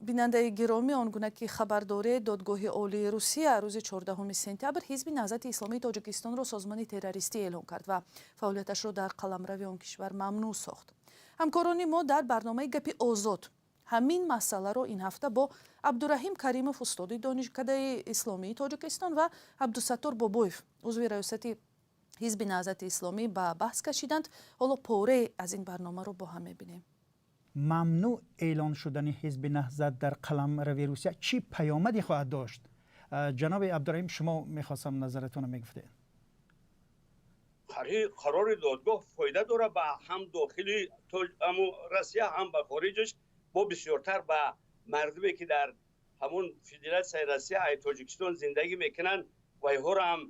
Бинандаи гиромӣ, он гуна ки хабар доред, Додгоҳи Олии Русия рӯзи 14 сентябр Ҳизби Наҳзати Исломии Тоҷикистонро созмони террористӣ эълон кард ва фаъолияташро дар қаламрави он кишвар мамнӯъ сохт. Ҳамкорони мо дар барномаи «Гапи озод» ҳамин масъаларо ин ҳафта бо Абдураҳим Каримов, устоди Донишкадаи Исломии Тоҷикистон, ва Абдусаттор Бобоев, узви раёсати Ҳизби Наҳзати Исломӣ, ба баҳс кашиданд. Ҳоло порае аз ин барномаро бо ҳам мебинем. Мамнӯъ эълон шудани Ҳизби Наҳзат дар қаламрави Русия чӣ паёмаде хоҳад дошт? Ҷаноби Абдураҳим, шумо мехостам назаратонро мегуфтед. Қарори додгоҳ фоида дорад ба ҳам дохили Россия, ҳам ба хориҷаш, бо бисёртар ба мардуме, ки дар ҳамун Федератсияи Россия ай Тоҷикистон зиндагӣ мекунанд. Вайҳоро ҳам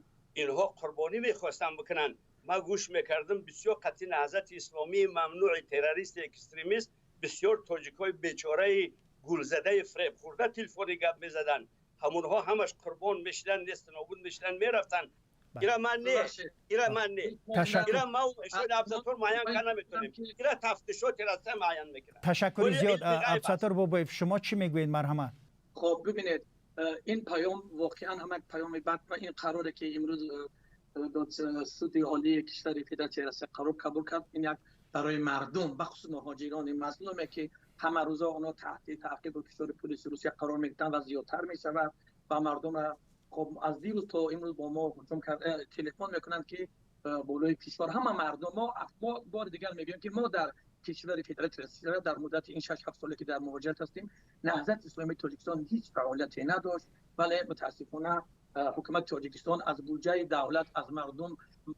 инҳо қурбонӣ мехостанд бикунанд. Ман гӯш мекардам бисёр қатъи Наҳзати Исломии мамнӯи террористи экстремист, бисёр тоҷикҳои бечораи гулзадаи фребхӯрда телефони гап мезаданд. Ҳамонҳо ҳамаш қурбон мешиданд, несту нобуд мешиданд, мерафтанд. Ира ман не, ира ман не, ира ма Абсатор муайян кар наметонем, ира тафтишоти Россия муайян мекунад. Ташаккури зиёд. Абдусаттор Бобоев, шумо чӣ мегӯед? Марҳамат. Хоб, бибинед, ин паём воқеан ҳам як паёми бад ва ин қароре, ки имрӯз суди олии кишвари Федератсияи Россия қарор қабул кард, ин як барои мардум, бахусус муҳоҷирони мазлуме, ки ҳама рӯза онҳо таҳти таъқибу фишори пулиси Русия қарор мегиранд ва зиёдтар мешавад ва мардумра хоб аз дирӯз то имрӯз бо мо ҳуҷум кард, телефон мекунанд, ки болои кишвар ҳама мардум. Мо бори дигар мегӯем, ки мо дар кишвари Федератсияи Россия дар муддати ин 6-7 соле, ки дар муҳоҷират ҳастем, Наҳзати Исломии Тоҷикистон ҳеҷ фаъолияте надошт, вале мутаассифона ҳукумати Тоҷикистон аз буҷаи давлат аз мардум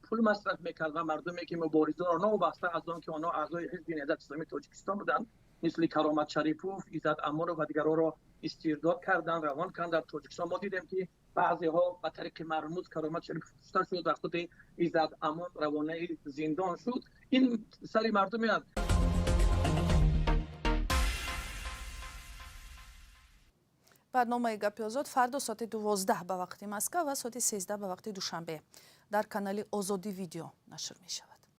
пул масраф мекард ва мардуме, ки муборизаро новобаста аз он ки онҳо аъзои Ҳизби Наҳзати Исломии Тоҷикистон буданд, мисли Каромат Шарипов, Иззат Амонов ва дигарҳоро истирдод карданд, равон карданд. Дар Тоҷикистон мо дидем, ки баъзеҳо ба тариқи мармуз Каромат Шарипов кушта шуд ва худи Иззат Амон равонаи зиндон шуд. Ин сари мардум меяд. Барномаи «Гапи озод» фардо соати 12 ба вақти Москва ва соати 13 ба вақти Душанбе дар канали «Озодӣ Видео» нашр мешавад.